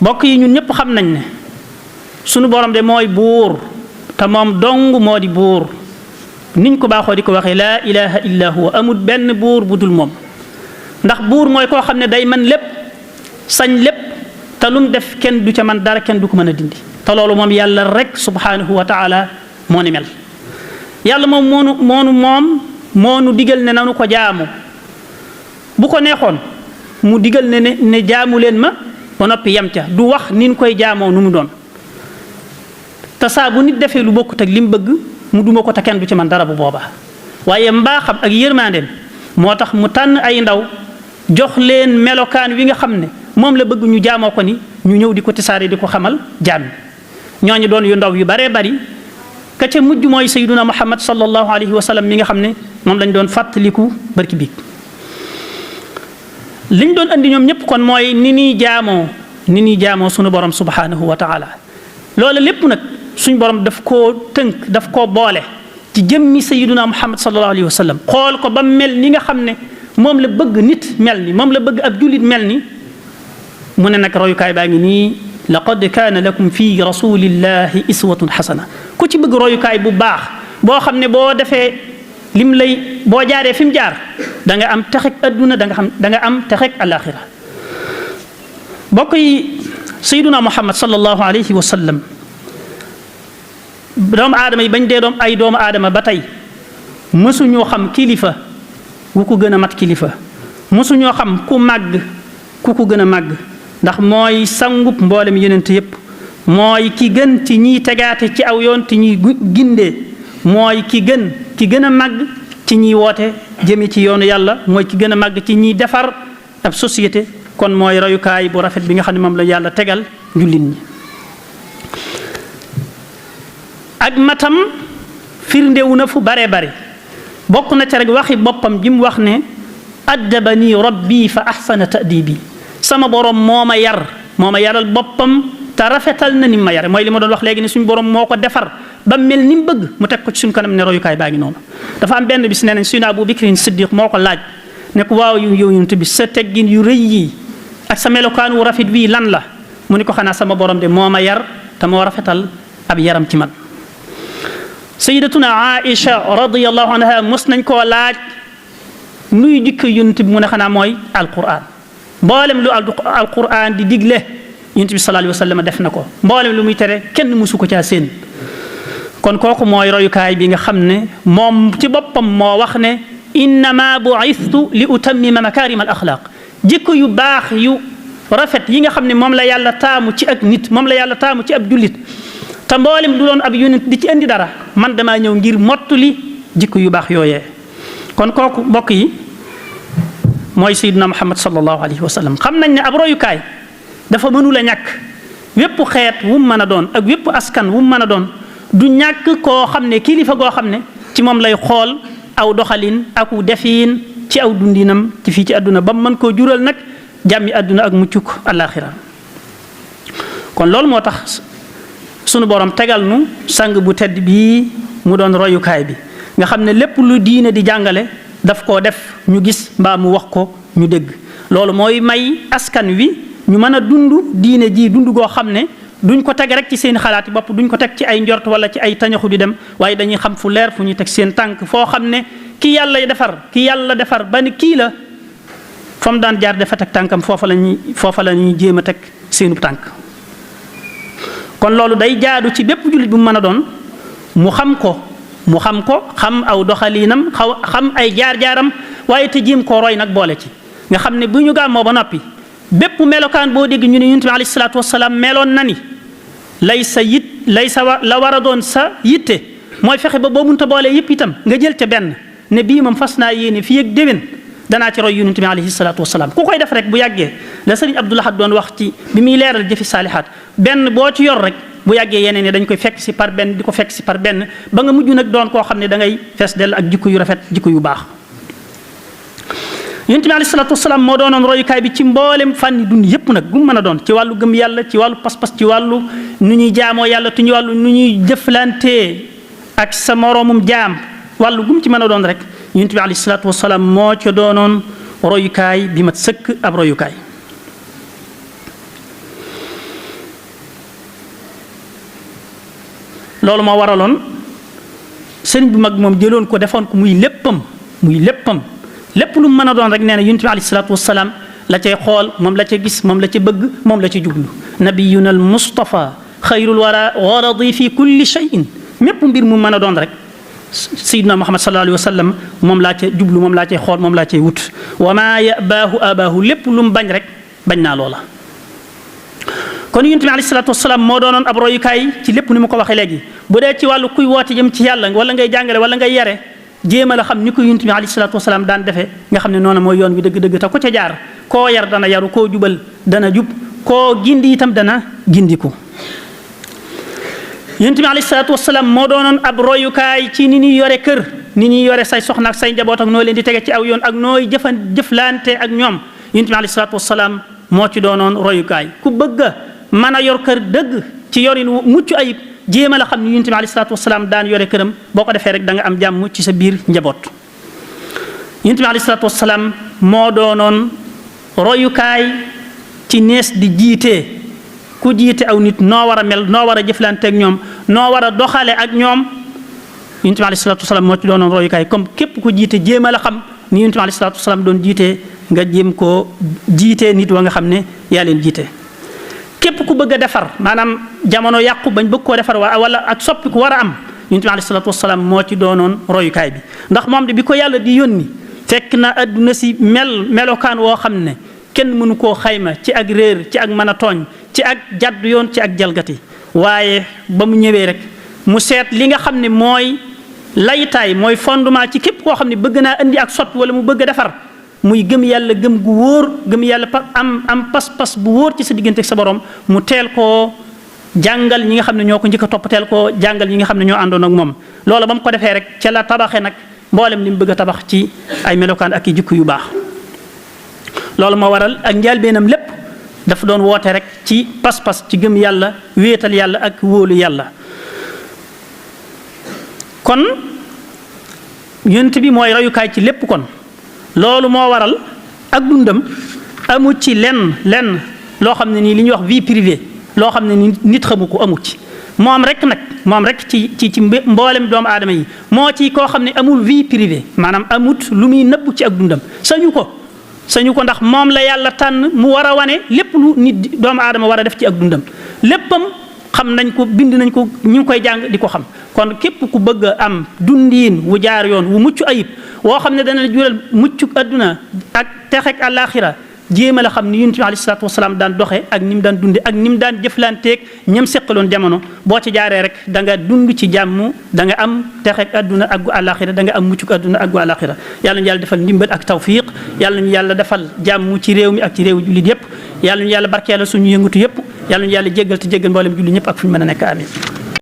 bokk yi ñun ñëpp xam nañ ne sunu borom de mooy buur te moom dong moo di buur niñ ko baaxoo di ko waxee laa ilaha illa huwa amul benn buur bu dul moom ndax buur mooy koo xam ne day man lépp sañ lépp te lu mu def kenn du ca man dara kenn du ko mën a dindi te loolu moom yàlla rek subhanahu wa taala moo ni mel yàlla moom moonu digal ne nanu ko jaamu bu ko neexoon mu digal ne jaamu leen ma ba noppi yem ca du wax nin koy jaamoo nu mu doon te saa bu nit defee lu bokkut ak li mu bëgg mu duma ko te kenn du ci man dara bu boobaa waaye mbaaxam ak yërmandeem moo tax mu tànn ay ndaw jox leen melokaan wi nga xam ne moom la bëgg ñu jaamoo ko ni ñu ñëw di ko tisaare di ko xamal jaam ñooñu doon yu ndaw yu baree bari ka ca mujj mooy sayyiduna Muhammad sallallahu alayhi wa sallam mi nga xam ne moom lañ doon fàttaliku barki biig liñ doon andi ñoom ñëpp kon mooy ni ñuy jaamoo sunu borom subhanahu wa taala loolu lépp nag suñ borom daf koo tënk daf koo boole ci jëmmi sayyiduna Muhammad sallallahu alayhi wa sallam xool ko ba mel ni nga xam ne moom la bëgg nit mel ni moom la bëgg ab jullit mel ni mu ne nag royukaay baa ngi nii laqad kaana lakum fi rasulillahi iswatun xasana ku ci bëgg royukaay bu baax boo xam ne boo defee boo jaaree fi mu jaar da nga am texeg adduna da nga am texeg alaxira bokk yi sayyiduna Muhammad sallallahu alayhi wa sallam doomu aadama yi bañ dee ay doomu aadama ba tey mësuñoo xam kilifa ku ko gën a mat kilifa mësuñoo xam ku màgg ku ko gën a màgg ndax mooy sangub mboolem yonent yépp mooy ki gën ci ñiy tegaate ci aw yoon te ñiy gindee mooy ki gën a màgg ci ñiy woote jëme ci yoonu yàlla mooy ki gën a màgg ci ñiy defar ab société kon mooy royukaay bu rafet bi nga xam ne moom la yàlla tegal jullit ñi ak matam firndewu na fu bare bare bokk na ca rek waxi boppam ji mu wax ne addabani rabbi fa ahsana ta'dibi sama borom moo ma yaral boppam te rafetal na ni ma yare mooy li ma doon wax léegi ne suñu borom moo ko defar ba mel ni mu bëgg mu teg ko ci suñu kanam ne royukaay baa ngi noonu dafa am benn bis nee nañ suñu Abu Bakrin Siddiq moo ko laaj ne ko waaw yow yonent bi sa teggin yu rëy yi ak sa melokaan wu rafet bii lan la mu ni ko xanaa sama borom de moo ma yar te moo rafetal ab yaram ci man sayyidatuna Aïcha radiyallahu anha mos nañ koo laaj nuy jikko yonent bi mu ne xanaa mooy alquran mboolem lu alquran di digle yonent bi sallallahu alayhi wa sallam def na ko mboolem lu muy tere kenn mësu ko caa seen kon kooku mooy royukaay bi nga xam ne moom ci boppam moo wax ne innama bu'istu li utammima makarim al axlaq jikko yu baax yu rafet yi nga xam ne moom la yàlla taamu ci ak nit moom la yàlla taamu ci ab jullit te mboolem du doon ab yonent di ci indi dara man damaa ñëw ngir mottali jikko yu baax yooyee kon kooku mbokk yi mooy sayyiduna Muhammad sallallahu alayhi wa sallam xam nañ ne ab royukaay dafa mënul a ñàkk wépp xeet wu mu mën a doon ak wépp askan wu mu mën a doon du ñàkk koo xam ne kilifa goo xam ne ci moom lay xool aw doxalin ak wu defiin ci aw dundinam ci fii ci àdduna ba mu mën koo jural nag jàmmi àdduna ak muccuk alaxira kon loolu moo tax sunu borom tegal nu sang bu tedd bii mu doon royukaay bi nga xam ne lépp lu diine di jàngale daf koo def ñu gis mbaa mu wax ko ñu dégg loolu mooy may askan wi ñu mën a dund diine ji dund goo xam ne duñ ko teg rek ci seen xalaati bopp duñ ko teg ci ay njort wala ci ay tañaxu di dem waaye dañuy xam fu leer fu ñuy teg seen tànk foo xam ne ki yàlla defar ba ni kii la fa mu daan jaar dafa teg tànkam foofa la ñuy jéem a teg seenu tànk kon loolu day jaadu ci bépp jullit bu mu mën a doon mu xam ko xam aw doxaliinam xam ay jaar-jaaram waaye te jéem koo roy nag boole ci nga xam ne bu ñu gàmmoo ba noppi bépp melokaan boo dégg ñu ne yonent bi alayhi salaatu wasalaam meloon na ni la war a doon sa yitte mooy fexe ba boo munta boole yëpp itam nga jël ca benn ne bii moom fas naa yéene fii ak déwén danaa ci roy yonent bi alayhi salaatu wasalaam ku koy def rek bu yàggee la sëriñ Abdul Ahad doon wax ci bi muy leeral jëfi saalihaat benn boo ci yor rek bu yàggee yeneen ne dañ koy fekk si par benn di ko fekk si par benn ba nga mujj nag doon koo xam ne da ngay fees dell ak jikko yu rafet jikko yu baax yonent bi alayhi salaatu wasalaam moo doonoon royukaay bi ci mboolem fànni dund yépp nag gu mu mën a doon ci wàllu gëm yàlla ci wàllu pas-pas ci wàllu nu ñuy jaamoo yàlla tu ñu wàllu nu ñuy jëflantee ak sa moroomum jaam wàllu gum ci mën a doon rek yonent bi alayhi salaatu wasalaam moo ca doonoon royukaay bi mat sëkk ab royukaay loolu moo waraloon sëriñ bu mag moom jëloon ko defoon ko muy léppam lépp lu mu mën a doon rek nee na yonent bi alayhi salaatu wasalaam la cay xool moom la ca gis moom la ca bëgg moom la ca jublu nabiyuna al mustafa xayrul wara waradi fi kulli shay'in mépp mbir mu mën a doon rek sayyidina Muhammad sallallahu alayhi wa sallam moom laa ca jublu moom laa cay xool moom laa cay wut wa maa yabaahu abaahu lépp lu mu bañ rek bañ naa loola. kon yonent bi alayhi salaatu wasalaam moo doonoon ab royukaay ci lépp ni mu ko waxee léegi bu dee ci wàllu kuy woote jëm ci yàlla wala ngay jàngale wala ngay yare jéem a la xam ni ko yonent bi alayhi salaatu wasalaam daan defee nga xam ne noonu mooy yoon wi dëgg-dëgg te ku ca jaar koo yar dana yaru koo jubal dana jub koo gindi itam dana gindiku. yonent bi alayhi salaatu wasalaam moo doonoon ab royukaay ci ni ñuy yore kër ni ñuy yore say soxna ak say njaboot ak noo leen di tege ci aw yoon ak nooy jëflante ak ñoom yonent bi alayhi salaatu wasalaam moo ci doonoon royukaay ku bëgg a mën a yor kër dëgg ci yorin wu mucc ayib jéem a la xam ni yonent bi alayhi salaatu wasalaam daan yore këram boo ko defee rek da nga am jàmm ci sa biir njaboot. yonent bi alayhi salaatu wasalaam moo doonoon royukaay ci nees di jiite ku jiite aw nit noo war a mel noo war a jëflante ak ñoom noo war a doxale ak ñoom yonent bi alayhi salaatu wasalaam moo ci doonoon royukaay comme képp ku jiite jéem a la xam ni yonent bi alayhi salaatu wasalaam doon jiite nga jéem koo jiite nit wa nga xam ne yaa leen jiite. képp ku bëgg a defar maanaam jamono yàqu bañ bëgg koo defar wala ak soppi ku war a am yonent bi alayhi salaatu wasalaam moo ci doonoon royukaay bi ndax moom de bi ko yàlla di yónni fekk na adduna si melokaan woo xam ne kenn mënu koo xayma ci ak réer ci ak mën a tooñ ci ak jàdd yoon ci ak jalgati waaye ba mu ñëwee rek mu seet li nga xam ne mooy laytaay mooy fondement ci képp koo xam ne bëgg naa indi ak soppi wala mu bëgg a defar muy gëm yàlla gëm gu wóor gëm yàlla am pas-pas bu wóor ci sa diggante ak sa borom mu teel koo jàngal ñi nga xam ne ñoo ko njëkk a topp teel koo jàngal ñi nga xam ne ñoo àndoon ak moom loola ba mu ko defee rek ca la tabaxee nag mboolem li mu bëgg a tabax ci ay melokaan ak i jikko yu baax. loolu moo waral ak njëlbéenam lépp dafa doon woote rek ci pas-pas ci gëm yàlla wéetal yàlla ak wóolu yàlla kon yonent bi mooy royukaay ci lépp kon. loolu moo waral ak dundam amu ci lenn loo xam ne nii li ñuy wax vie privée loo xam ne ni nit xamu ko amu ci moom rek ci mboolem doomu aadama yi moo ci koo xam ne amul vie privée maanaam amut lu muy nëbb ci ak dundam sañu ko ndax moom la yàlla tànn mu war a wane lépp lu nit doomu aadama war a def ci ak dundam léppam xam nañ ko bind nañ ko ñu ngi koy jàng di ko xam kon képp ku bëgg a am dundiin wu jaar yoon wu mucc ayib woo xam ne dana la jural muccuk adduna ak texek àllaaxira jéem a la xam ni yonent bi alayhi salaatu wasalaam daan doxe ak ni mu daan dunde ak ni mu daan jëflanteeg ñam seqaloon jamono boo ci jaaree rek da nga dund ci jàmm da nga am texek adduna ak gu àllaaxira da nga am muccuk adduna ak gu àllaaxira yàlla ñu yàlla defal ndimbal ak tawfiq yàlla ñu yàlla defal jàmm ci réew mi ak ci réewu jullit yépp yàlla ñu yàlla barkeelal suñu yëngatu yépp yàlla ñu yàlla jéggal te jéggal mboolem jullit ñëpp ak fu ñu mën a nekk amin